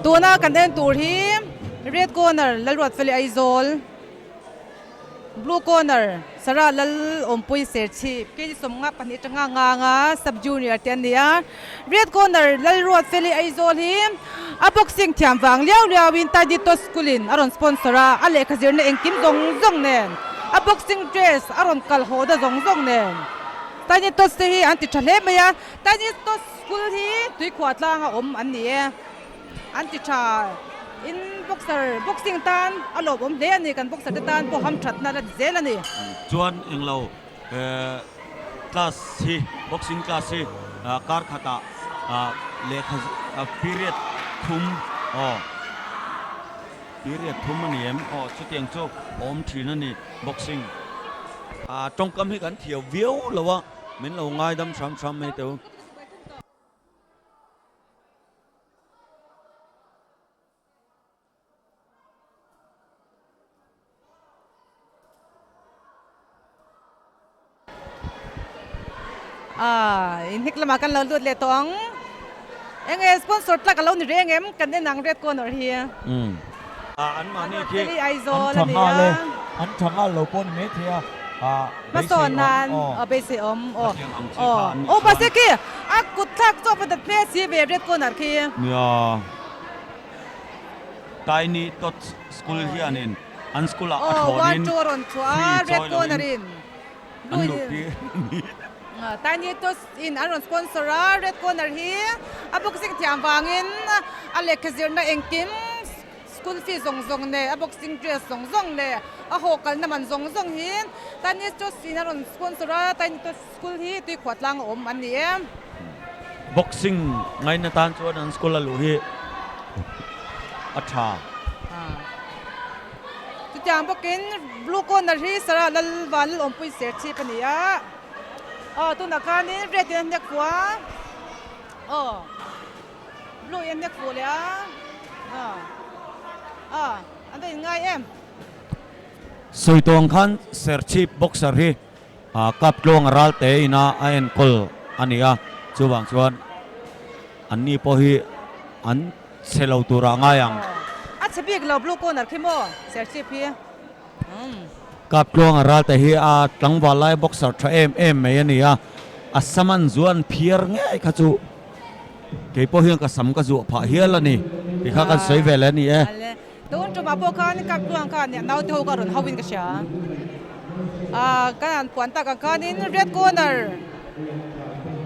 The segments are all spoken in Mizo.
Tuna kan en tur hi red corner Lalruatfeli Aizawl. Blue corner, Sarah Lal Awmpui Serchhip, KG 52 atanga Nganga Sub Junior te an ni a. Red corner, Lalruatfeli Aizawl hi a boxing thiam vang liau liau in Tiny Tots School in a rawn sponsor a, a lehkha zirna engkim zawng zawng nen, a boxing dress a rawn kal haw na zawng zawng nen Tiny Tots te hi an ti tha hle mai a. Tiny Tots School hi tuikhuah tlanga awm an ni e. An ti tha in boxer boxing tan a lawmawm hle a ni kan boxer te tan pawh hamthatna la ti zel a ni. Chuan englo class hi boxing class hi kar khatah lehkha period thum aw period thum a ni em aw chutiang chu awm thin a ni boxing tawngkam hi kan thiau viau lo a min lo ngaidam hram hram mai teu. Ah, in hnik lamah kan lo lut leh tawh ang. Eng nge sponsor tlak a lo ni reng em? Kan en ang red corner hi. Umm. Ah, an mahni khi an tha nghal e. An tha nghal lo pawh ni mai thei a. Ah, beisei awm. Aw, beisei awm. Aw, aw, aw, mahse khi a kut thlak chu a va dat hmel si ve red corner khi. Nia. Tiny Tots School hianin an school ah a thlawnin free chawi loin an luh tir a ni. Tiny Tots in an rawn sponsor a, red corner hi a boxing thiam vangin a lehkha zirna engkim school fee zawng zawng leh a boxing dress zawng zawng leh a haw kalna man zawng zawng hi Tiny Tots in a rawn sponsor a, Tiny Tots School hi tuikhuah tlang a awm an ni e. Boxing ngaina tan chuan an school a luh hi a tha. Chutiang bawkin blue corner hi Sarah Lalvan Lalawmpui Serchhip a ni a. Aw tunah khanin red in a hnek fuh a. Aw blue in a hnek fuh leh a. Aw aw an va inngai em. Sawi tawng khan Serchhip boxer hi Kap tluang a ral te ina a enkawl a ni a, chuvang chuan anni pawh hi an chhe lo turah a ngai ang. A chhe bik lo blue corner khi maw Serchhip hi. Kap tluang a ral te hi a tlangval lai boxer tha em em mai a ni a, a sam an zuan phiar ngei kha chu kei pawh hian ka sam ka zuah phah hial a ni tih kha kan sawi ve leh a ni e. Tun tumah pawh khan kap tluang khan naute ho ka rawn hau in ka hria. Ah kan han puan tak ang khanin red corner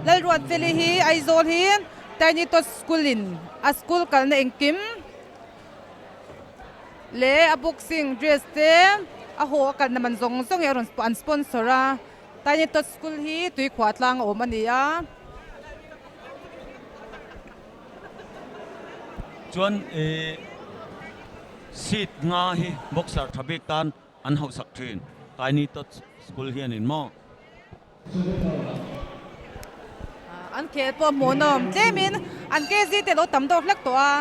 Lalruatfeli hi Aizawl hi Tiny Tots School in a school kalna engkim leh a boxing dress te a haw a kalna man zawng zawng hi a rawn an sponsor a. Tiny Tots School hi tuikhuah tlang a awm a ni a. Chuan ih seat nga hi boxer tha bik tan an hauhsak thin. Tiny Tots School hianin maw? An khel pawh hmuhnawm tlemin an KZ te lo tam deuh hlek tawh a.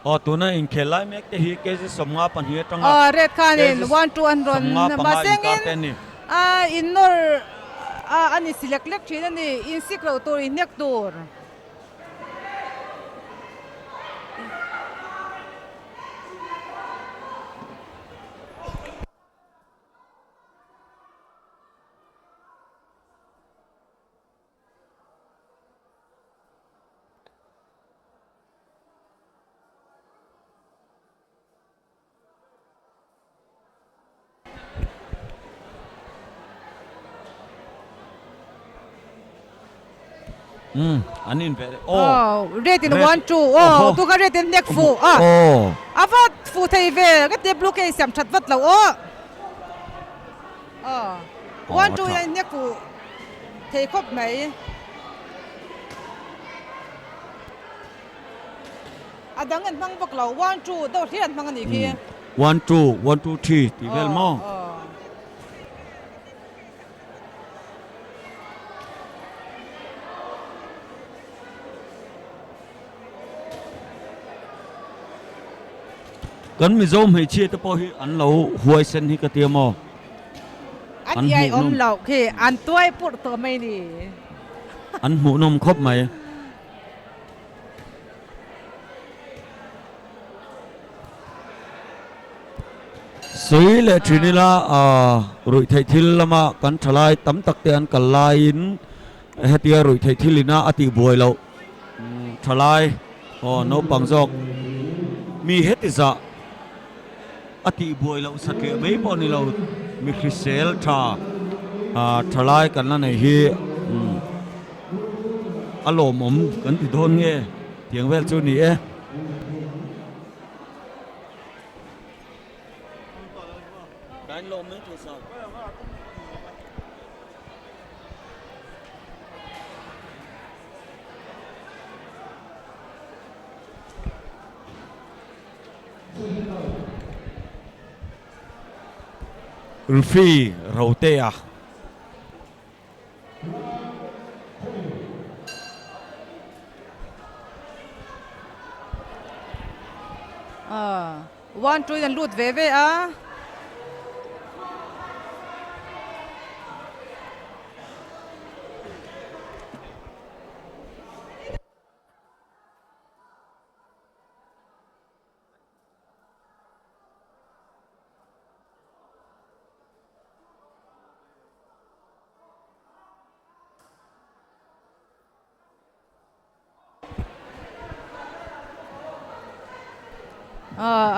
Aw tuna inkhel lai mek te hi KG 52 atanga Aw red khanin KG 1 2 an rawn 55 inkar te mahsengin a ni. a innawr a ani si lek lek thin a ni insik loh tur inhnek tur. Umm an in ve aw red in 1 2 aw tu kha red in nek fu a a vat fu thei ve ka ti blue ke siam that vat lo aw aw 1 2 in nek fu thei khawp mai. A dang an hmang bawk lo, one two deuh hlir an hmang a nih khi. One two, one two three tih vel maw? Kan Mizo hmeichhia te pawh hi an lo huaisen hi ka tia maw? An iai awm loh khi an tuai purh tawh mai ni. An hmuhnawm khawp mai. Sawi leh thin ila ruihtheih thil lama kan thalai tam tak te an kal laiin hetia ruihtheih thil ina a tihbuai loh thalai aw naupang zawk mi heti zah a tihbuai loh satliah mai pawh ni lo mi hrisel tha thalai kan la nei hi a lawmawm kan ti dawn nge tiang vel chu ni e. Rfi Rotea. One two in an lut ve ve a.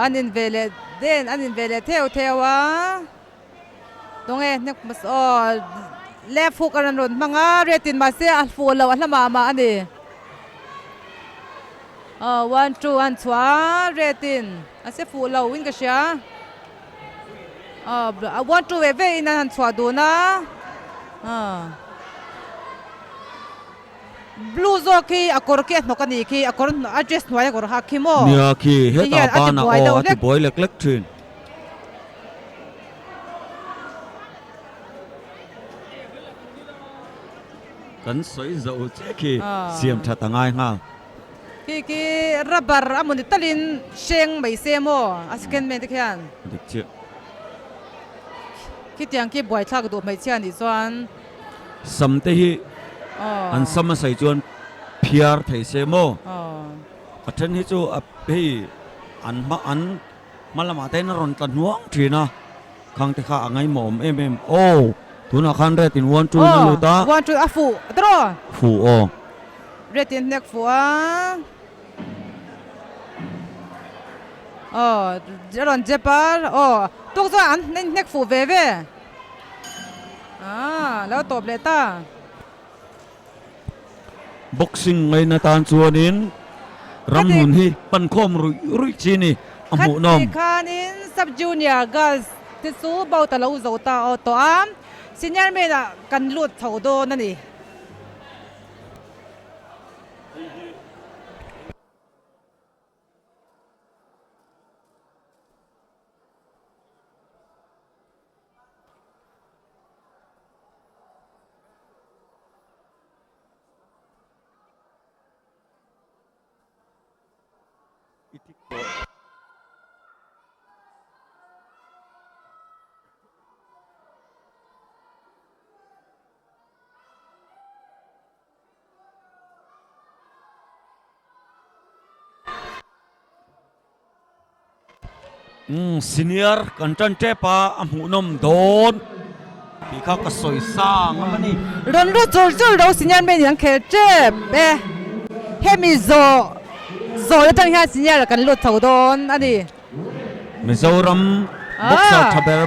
An in ve leh den an in ve leh theuh theuh a tunge hnek hmasa aw left hook a rawn rawn hmang a riatin mahse a fuh loh a hla mah mah a ni aw one two a han chhuah a riatin a se fuh loh in ka hria. Aw one two ve ve in an han chhuah dun a aw blue zawk khi a kawr khi a hnawk a nih khi a kawr a dress hnuai a kawr hak khi maw Nia khi hetah banah aw a ti buai lek lek thin. Kan sawi zo che khi siam that a ngai nghal. Khi khi rubber a mawni talin hreng mai se maw a second man te khian. Dik chiah. Khitiang khi buaithlak duh hmeichhia nih chuan. Sam te hi an sam a sawi chuan phiar thei se maw. A then hi chu a hei an hma an hma lamah te hian a rawn tla hnuang thin a khang te kha a ngaihmawh awm em em aw tunah khan red in one two in a lut a. One two a fuh tawh. Fuh aw. Red in hnek fuh a. Aw a rawn jep a aw tuk chuan an hnek fuh ve ve. Aaa lo tawp leh ta. Boxing ngaina tan chuanin ramhmun hi pankhawm ruih ruih chi ni a hmuhnawm. Khati khanin Sub Junior Girls te chu bout a lo zo ta aw tawh a, Senior Men ah kan lut chho dawn a ni. Umm senior kan tan tep a a hmuhnawm dawn tih kha ka sawi sang a ni. Rawn lut chur chur lo senior men in an khel tep e hemi zawh zawh atang hian senior kan lut chho dawn a ni. Mizoram boxer tha ber.